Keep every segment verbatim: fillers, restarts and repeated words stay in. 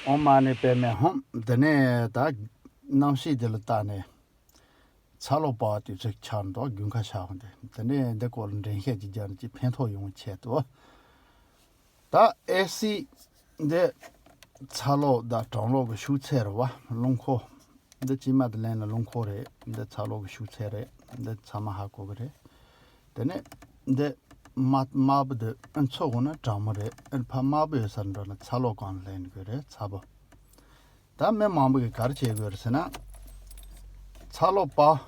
ཨོཾ་མ་ཎི་པདྨེ་ཧཱུྃ། དེ་ནས་ད་གནམ་གཤིས་དེ་ལ་བལྟས་ནས་ཚ་གློག་སྤར་བ་དུས་ཚོད་ཆགས་འདུག་དགུན་ཁ་ཤར་བ་འདི། དེ་ནས་འདི་སྐོར་ལ་འགྲེལ་བཤད་ཅིག་རྒྱག་ན་ཅིག་ཕན་ཐོགས་ཡོང་ཆེད་དུ། ད་ཨེ་སི་འདི་ཚ་གློག་དང་གྲང་གློག་གི་ཤུགས་ཚད་རེད་བ། རླུང་འཁོར། འདི་དཀྱིལ་མ་དེ་ལེན་ན་རླུང་འཁོར་རེད། འདི་ཚ་གློག་གི་ཤུགས་ཚད་རེད། འདི་ཚང་མ་ཧ་གོ་གི་རེད། དེ་ནས་འདི་དམར་དམར་པོ་འདི་ཨ་ནི་ཚུར་འོང་ན་གྲང་མོ་རེད། ཨ་ནི་ཕར་དམར་པོ་ཡོད་སར་འགྲོ་ན་ཚ་གློག་གང་ལེན་དགོས་རེད། ཚ་པོ། ད་མི་མང་པོ་གིས་ག་རེ་བྱེད་དགོས་རེད་ཟེར་ན། ཚ་གློག་སྤར།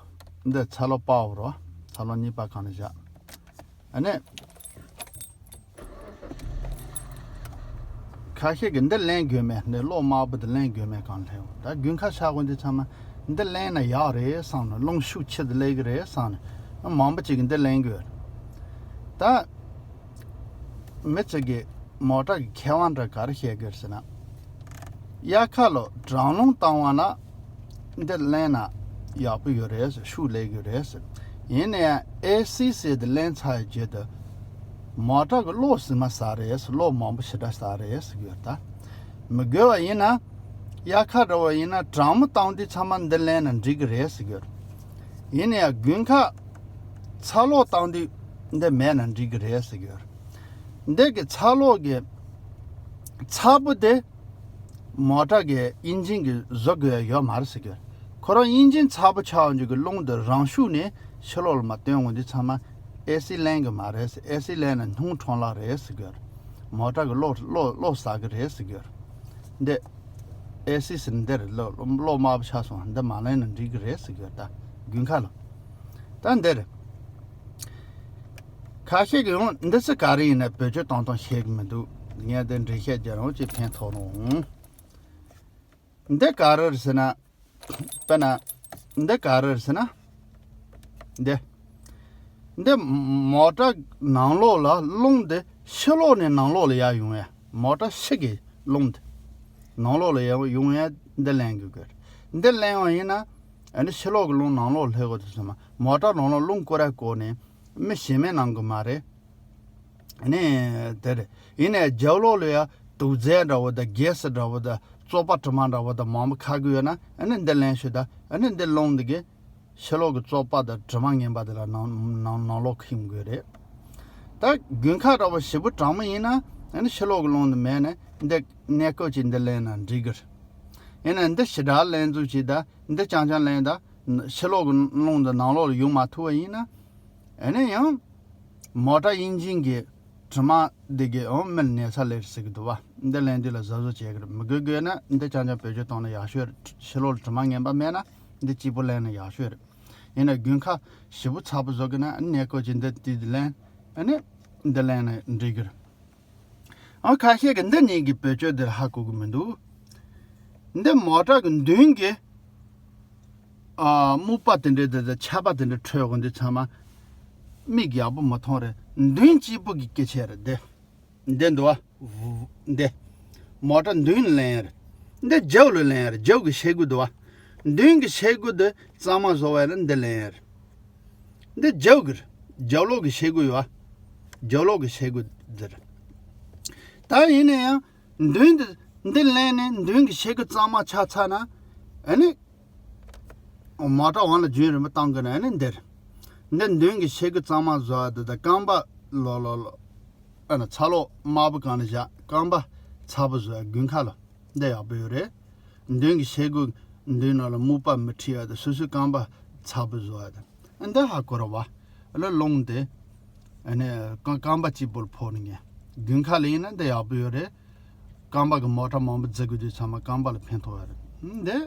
འདི་ཚ་གློག་སྤར་བ་རོ། ཚ་གློག་གཉིས་པ་གང་ལ་བཞག་ཨ་ནི། ཁ་ཤས་ཀྱིས་འདི་ལེན་དགོས་མེད། འདི་གློག་དམར་པོ་འདི་ལེན་དགོས་མེད་གང་ལེན། ད་དགུན་ཁ་ཤར་གོ་འདི་ཚང་མ་འདི་ལེན་ན་ཡག་རེད་བསམ་ནས། རླུང་ཤུགས་ཆེ་འདི་སླེབས་ཀྱི་རེད་བསམ་ནས་མང་པོ་ཅིག་གིས་འདི་ལེན་དགོས། ད་མི་ཚོ་གིས་མོ་ཊ་གི་མཁས་དབང་འདྲ་ག་རེ་བཤད་དགོས་ཟེར་ན། དབྱར་ཁ་ལ་གྲང་རླུང་བཏང་བ་ན་འདི་ལེན་ན་ཡག་པོ་ཡོད་རེད་ཟེར། ཤུགས་སླེབས་ཀྱི་རེད་ཟེར། ཡིན་ན་ཡང་ཨེ་སི་ཟེར་དེ་ལེན་ཚར་བའི་རྗེས་དུ་མོ་ཊ་གི་གློག་ཟིན་མ་ཟ་རེད་ཟེར། གློག་མང་པོ་ཞེ་དྲག་ཟ་རེད་ཟེར་གྱི་ཡོད། ད་མི་དགོས་པ་ཡིན་ན། དབྱར་ཁ་འདྲ་བོ་ཡིན་ན་གྲང་མོ་བཏང་དུས་ཚང་མ་འདི་ལེན་ན་འགྲིག་གི་རེད་ཟེར་གྱི་ཡོད། ཡིན་ན་ཡང་དགུན་ཁ་ཚ་གློག་བཏང་དུས་འདི་མེད་ན་འགྲིག་གི་རེད་ཟེར་གྱི་ཡོད། འདི་གི་ཚ་གློག་གི་ཚ་པོ་དེ་མོ་ཊ་གི་ཨིན་ཇིན་གྱིས་བཟོ་དགོས་ཡ་ཡོད་མ་རེད་ཟེར་གྱི་ཡོད། ཁོ་རང་ཨིན་ཇིན་ཚ་པོ་ཆགས་འཇུག་གི་རླུང་དེ་རང་ཤུགས་ནས་ཕྱི་ལོགས་ལ་མར་བཏོན་འོང་དུས་ཚང་མ་ཨེ་སི་ལེན་གི་མ་རེད་ཟེར། ཨེ་སི་ལེན་ན་སྣུམ་འཕྲོ་བརླག་རེད་ཟེར་གྱི་ཡོད། མོ་ཊ་གི་གློག་གློག་གློག་ཟ་གི་རེད་ཟེར་གྱི་ཡོད། འདི་ཨེ་སི་ཟེར་འདིར་གློག་གློག་དམར་པོ་ཆགས་སོང་། འདི་མ་ལེན་ན་འགྲིག་གི་རེད་ཟེར་གྱི་ཡོད། ད་དགུན་ཁ་ལ་ད་འདིར། ཁ་ཤས་ཀྱིས་ཡང་འདི་ཚོ་ག་རེ་ཡིན་ན་བེད་སྤྱོད་གཏོང་སྟངས་ཤེས་ཀྱི་མི་འདུག་ངས་འདི་འགྲེལ་བཤད་རྒྱག་རོགས་ཅིག་ཕན་ཐོགས་རུང་། འདི་ག་རེ་རེད་ཟེར་ན། དཔེར་ན། འདི་ག་རེ་རེད་ཟེར་ན། འདི། འདི་མོ་ཊ་ནང་ལོགས་ལ་རླུང་འདི་ཕྱི་ལོགས་ནས་ནང་ལོགས་ལ་ཡར་ཡོང་ཡ། མོ་ཊ་ཕྱི་གི་རླུང་འདི་ནང་ལོགས་ལ་ཡར་ཡོང་ཡ་འདི་ལེན་དགོས་གི། འདི་ལེན་བ་ཡིན་ན། ཨ་ནི་ཕྱི་ལོགས་ཀྱི་རླུང་ནང་ལོགས་སླེབས་དགོས་དུས་ཙམ་པ་མོ་ཊ་ནང་ལོགས་རླུང་བསྐུར་ཡ་བསྐུར་ནས་མི་གཞན་མས་གནང་གི་མ་རེད། ཨ་ནི་དེ་རེད། ཡིན་ནའི་རྒྱབ་ལོགས་ལ་ཡ་དུག་རྫས་འདྲ་བོ་དང་གེ་སི་འདྲ་བོ་དང་བཙོག་པ་དྲི་མ་འདྲ་བོ་དང་མང་པོ་ཁ་གི་ཡོད་ན། ཨ་ནི་འདི་ལེན་ཤོག་ད། ཨ་ནི་འདི་རླུང་འདི་གིས་ཕྱི་ལོགས་ཀྱི་བཙོག་པ་དང་དྲི་མ་ངན་པ་དེ་ལ་ནང་ནང་ནང་ལོགས་ཁེངས་དགོས་རེད། ད་དགུན་ཁ་འདྲ་བོ་ཞེ་པོ་གྲང་མོ་ཡིན་ན། ཨ་ནི་ཕྱི་ལོགས་ཀྱི་རླུང་འདི་མེད་ནས་འདི་གནས་སྐབས་ཅིག་འདི་ལེན་ན་འགྲིག་གི་རེད། ཡིན་ན་འདི་ཞེ་དྲག་ལེན་ཚུལ་ཅིག་ད། འདི་རྐྱང་རྐྱང་ལེན་ད། ཕྱི་ལོགས་ཀྱི་རླུང་འདི་ནང་ལོགས་ལ་ཡོང་མ་ཐུབ་པ་ཡིན་ན། ཨ་ནི་ཡང་། མོ་ཊ་ཨིན་ཇིན་གྱི་དྲི་མ་འདི་གིས་འོང་མི་ལ་ནད་ས་སླེབས་སྲིད་ཀྱི་འདུག་བ། འདི་ལེན་དུས་ལ་གཟབ་གཟབ་བྱེད་ཀྱི་རེད། མི་དགོས་དགོས་ན་འདི་རྐྱང་རྐྱང་བེད་སྤྱོད་གཏོང་ན་ཡག་ཤོས་རེད། ཕྱི་ལོགས་ལ་དྲི་མ་ངན་པ་མེད་ན་འདི་གཅིག་པུ་ལེན་ན་ཡག་ཤོས་རེད། ཡིན་ན་དགུན་ཁ་ཞེ་པོ་ཚ་པོ་བཟོ་གི་ན་ཨ་ནི་གནས་སྐབས་ཅིག་འདི་དེ་ལེན། ཨ་ནི་འདི་ལེན་ན་འགྲིག་གི་རེད། ཨ་ཁ་ཤས་ཀྱིས་འདི་གཉིས་ཀྱི་བེད་སྤྱོད་འདིར་ཧ་གོ་གི་མི་འདུག་འདི་མོ་ཊ་གི་མདུན་གྱི་ཨ་སྨུག་པ་དེ་འདྲ་དེ་དང་ཆར་པ་དེ་འདྲ་འཕྲོས་འོང་དུས་ཚང་མ་མིག་ཡག་པོ་མི་མཐོང་རེད། མདུན་གཅིག་པུ་གི་སྐད་ཆ་རེད་འདི། འདི་འདུག་བ། འདི། མོ་ཊ་མདུན་ལ་ལེན་ཡ་རེད། འདི་རྒྱབ་ལ་ལེན་ཡ་རེད། རྒྱབ་གི་ཤེལ་སྒོ་འདུག་བ། མདུན་གྱི་ཤེལ་སྒོ་འདི་གཙང་མ་བཟོ་བ་ཡིན་ན་འདི་ལེན་ཡ་རེད། འདི་རྒྱབ་གི་རེད། རྒྱབ་ལོགས་ཀྱི་ཤེལ་སྒོ་ཡོད་བ། རྒྱབ་ལོགས་ཀྱི་ཤེལ་སྒོ་འདི་རེད། ད་ཡིན་ན་ཡང་མདུན་འདི་འདི་ལེན་ནས་མདུན་གྱི་ཤེལ་སྒོ་གཙང་མ་ཆགས་ཚར་ན། ཨ་ནི་མོ་ཊ་འོང་ལ་རྒྱུན་རིང་པོ་བཏང་དགོས་ན་ཨ་ནི་འདིར། འདི་མདུན་གྱི་ཤེལ་སྒོ་གཙང་མ་བཟོ་ཡ་འདི་དང་རྐང་པ་ལོག་ལོག་ལོག་ཨ་ནི་ཚ་གློག་དམར་པོ་གང་ལ་བཞག་རྐང་པ་ཚ་པོ་བཟོ་ཡ་དགུན་ཁ་ལ། འདི་ཡག་པོ་ཡོད་རེད། མདུན་གྱི་ཤེལ་སྒོ་མདུན་ནང་ལ་སྨུག་པ་མི་འཁྲིད་ཡ་དང་སོ་སོའི་རྐང་པ་ཚ་པོ་བཟོ་ཡ་དང་། འདི་ཧ་གོ་ར་བ། ཨ་ལ་རླུང་དེ། ཨ་ནི་རྐང་རྐང་པ་གཅིག་པོ་ལ་ཕོག་ནི་ངས། དགུན་ཁ་ལ་ཡིན་ན་འདི་ཡག་པོ་ཡོད་རེད། རྐང་པ་གི་མོ་ཊ་མང་པོ་འཛུལ་དགོས་དུས་ཚང་མ་རྐང་པ་ལ་ཕན་ཐོགས་ཡ་རེད། འདི།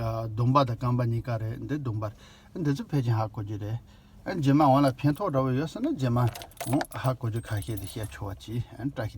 ཨ་གདོང་པ་དང་རྐང་པ་གཉིས་ཀ་རེད། འདི་གདོང་པ་རེད། འདི་ཚོ་ཕལ་ཆེར་ཧ་གོ་རྒྱུ་རེད། ཨ་རྗེས་མ་འོང་ལ་ཕན་ཐོགས་འདྲ་བོ་ཡོད་ཟེར་ན་རྗེས་མ་འོང་ཧ་གོ་རྒྱུ་ཁ་ཤས་དེ་བཤད་ཆོག་པ་ཅིག་ཨ་བཀྲ་ཤིས་བདེ།